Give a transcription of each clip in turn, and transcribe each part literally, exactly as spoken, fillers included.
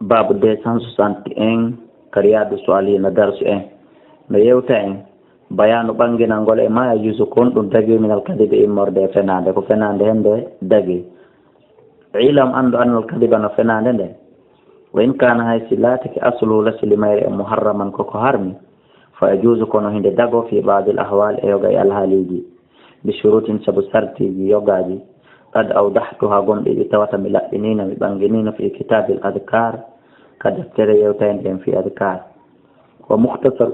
Baabu deux cent soixante et un, ka Riyaadu Saalihiina, darsu en, no yewta en bayaanu ɓannginangol e maa yajuusu, kon ɗum dagii, minal kadibi, immorde e fenaande, ko fenaande heen nde dagii. Ilam, anndu, annal kadiba, no fenaande nde, wa in kaana, hay si laatike, asluhu, lasli mayre en, muharraman, ko ko harmi, fa yajuusu, kono hinde dagoo, fi baadil ahwaal, e yoga e alhaaliiji, bi shuruutin, sabu sartiiji yogaaji, qad awdahtuha, gomɗi ɗi tawata mi laɓɓiniino, mi ɓannginiino, fi kitaabil adkaar, ka deftere yewtayde en fi adkaar. Wa mukhtasar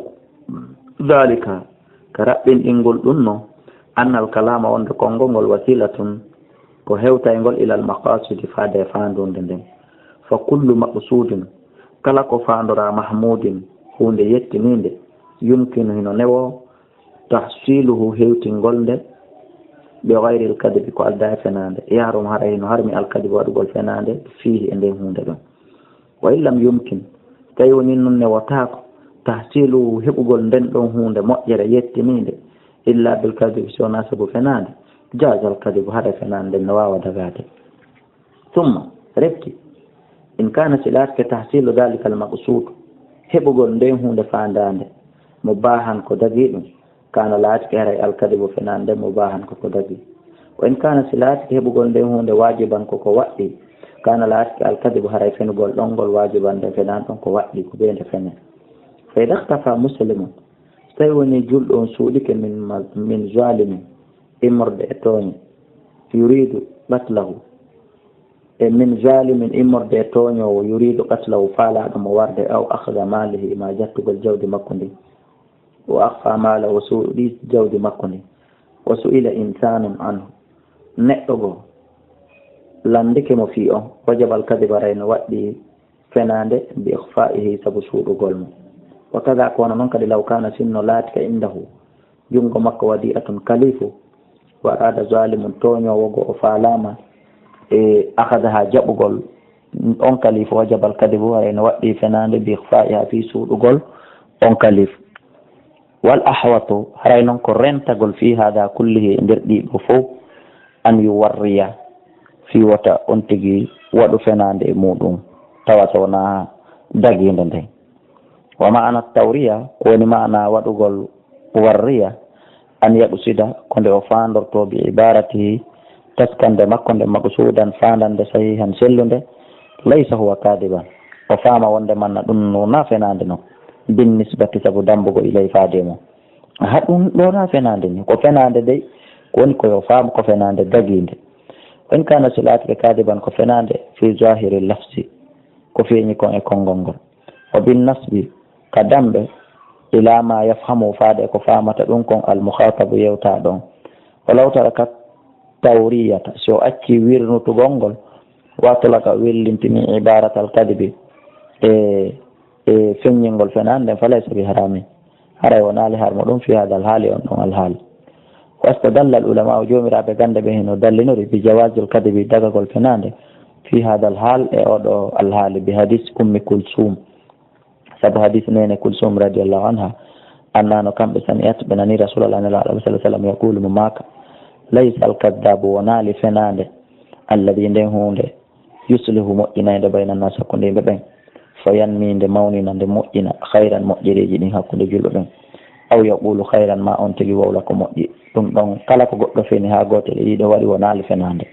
dhalika, ka raɓɓinɗingol ɗum no, annal kalaama, wonde konngol ngol, wasilatun, ko hewtayngol, ilal maqasidi, faade e faandunde nden. Fa kullu maqsudin, kala ko faandoraa, mahmudin, huunde yettiniinde, yumkinu, hino newoo, tahsiluhu, hewtingol nde, bi ghayril kadibi, ko aldaa e fenaande, yahrum, hara hino harmi, al kadibu, waɗugol fenaande, fiihi, e nden huunde ɗon. Wa in lam yumkin, tawi woni noon newotaako, tahsiluhu, heɓugol nden ɗon huunde moƴƴere yettiniinde, illa bil kadibi, si wonaa sabu fenaande, jaazal kadibu, hara fenaande nden no waawa dagaade. Summa, refti, in kaana, si laatike, tahsilu dhalika al maqsuud, heɓugol nden huunde faandaande, mubaahan, ko dagii ɗum, kaana, laatike, haray al kadibu, fenaande nden, mubaahan, ko ko dagii. Wa in kaana, si laatike, heɓugol nden huunde waajiban, ko ko waɗɗii, kaana, laatike, al kadibu, haray fenugol ɗon ngol, waajiban, nden fenaande ɗon ko waɗɗii, ko bee nde fenee. Fa idha ikhtafa muslimun, so tawi woni julɗo on suuɗike, min ma-, min zalimin, immorde e tooñe, yuridu qatlahu, e min zalimin, immorde e tooñoowo, yuridu qatlahu, faalaaɗo mo warde, aw akhda malihi, ma jattugol jawdi makko ndin, wa akhfa malahu, o suuɗi jawdi makko ndin, wa su'ila insanun anhu, neɗɗo goo lanndike mo fii on, wajabal kadibu, haray no waɗɗii fenaande, bi ikhfa'ihi, sabu suuɗugol mo. Wa kadha, ko wano non kadi, law kaana, sinno laatike, indahu, junngo makko, wadi'atun, kalifu, wa araada zalimun, tooñoowo goo, o faalaama e akhadaha, jaɓugol on kalifu, wajabal kadibu, haray no waɗɗii fenaande, bi ikhfa'iha, fii suuɗugol on kalifu. Wal ahwatu, haray non ko rentagol, fii haadha kullihi, e nder ɗii ɗoo fow, an yuwarriya, fii wota on tigi waɗu fenaande e muuɗum, tawa so wonaa dagiinde nden. Wa ma'ana tawriya, ko woni ma'ana waɗugol warriya, an yaqsida, ko nde o faandortoo, bi ibaratihi, taskande makko nde, maqsudan, faandande, sahihan, sellunde, laysa huwa kadiban, o faama wonde manna ɗum wonaa fenaande non, bin nisbati, sabu dambugo, ilay, faade e mum. Aha, ɗum ɗoo wonaa fenaande ni, ko fenaande dey, ko woni ko yo faamu ko fenaande dagiinde. Wa in kaana, si laatike, kadiban, ko fenaande, fi zahiri lafzi, ko feeñi kon e konngol ngol. Wa bin nasbi, ka dambe, ila ma yafhamu, faade e ko faamata ɗum kon, al mukhatabu, yewtaaɗo on. Walaw taraka tawriyata, si o accii wirnutugol ngol, wa atlaqa, o wellintini, ibaratal kadibi, e, e feññingol fenaande nden, falaysa bi haramin, haray wonaali harmo ɗum, fi haadal haali, on ɗon alhaali. Wastadalla al ulama'u, joomiraaɓe gannde ɓen hino dallinori, bi jawaazil kadibi, dagagol fenaande, fi haadal haal, e oo ɗoo alhaali, bi hadiis Ummi Kulsuum, sabu hadiis Neene Kulsuum radiyallahu anha, annaha no kamɓe sami'at, ɓe nani Rasuulallahi sallallahu alaihi wasallam yaqulu, mo maaka, laysa al kaddabu, wonaali fenaande, alladhi, nden huunde, yuslihu, moƴƴinayde, bayna naas, hakkunde yimɓe ɓen, fa yanmi, nde mawnina, nde moƴƴina, khayran, moƴƴereeji ɗin hakkunde julɓe ɓen, aw yaqulu khayran, ma on tigi wowla ko moƴƴi. Ɗum ɗon, kala ko goɗɗo feni haa gootel e ɗii ɗoo waɗi, wonaali fenaande.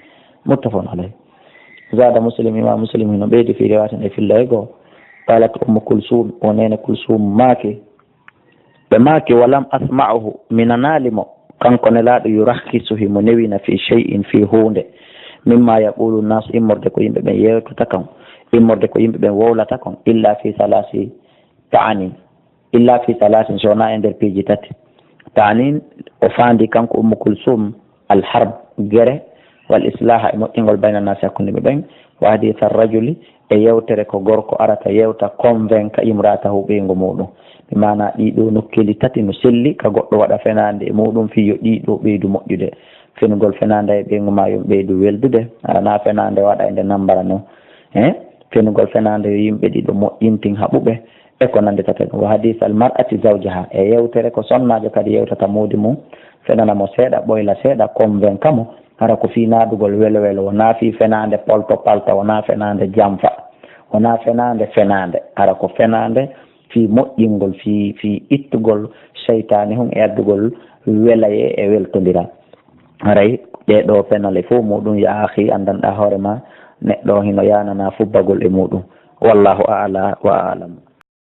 Muttafaqun alayh. Zaada Muslim, Imaam Muslim hino ɓeydi fii riwaayatin e fillere goo, qalat Ummu Kulsuum, o Neene Kulsuum maaki, ɓe maaki, wa lam asma'hu, mi nanaali mo, kanko Nelaaɗo, yurakhisu, himo newina, fii shay'in, fii huunde, mimma yaqulu naas, immorde ko yimɓe ɓen yewtata kon, immorde ko yimɓe ɓen wowlata kon, illa fii salaasi ta'anin, illa fii salaasin, so wonaa e nder piiji tati. Ta'anin, o faandi kanko Ummu Kulsuum, al harb, gere, wal islaaha, e moƴƴingol, bayna naasi, hakkunde yimɓe ɓen, wa hadiisa rajuli, e yewtere ko gorko arata yewta, convainca imra'atahu, ɓeyngu muuɗum. Bi maanaa ɗii ɗoo nokkeeli tati no selli ka goɗɗo waɗa fenaande e muuɗum fii yo ɗii ɗoo ɓeydu moƴƴude. Fenugol fenaande e ɓeyngu maa yo ɓeydu weldude, aranaa fenaande waɗa e nde nambara non. He? Fenugol fenaande yo yimɓe ɗiɗo moƴƴintin haɓuɓe, e ko nannditata ɗum. Wa hadiisal mar'ati zawjaha, e yewtere ko sonnaajo kadi yewtata moodi mum, fenana mo seeɗa, ɓoyla seeɗa, convainca mo, hara ko fii naadugol welo welo, wonaa fii fenaande polto palta, wonaa fenaande janfa. Wonaa fenaande, fenaande, hara ko fenaande fii moƴƴingol, fii, fii ittugol seytaane hun e addugol welayee e weltondiral. Haray ɗee ɗoo penale fow muuɗum, yaa akhii, anndanɗaa hoore maa, neɗɗo on hino yaananaa fubbagol e muuɗum. Wallaahu a'laa wa a'lam.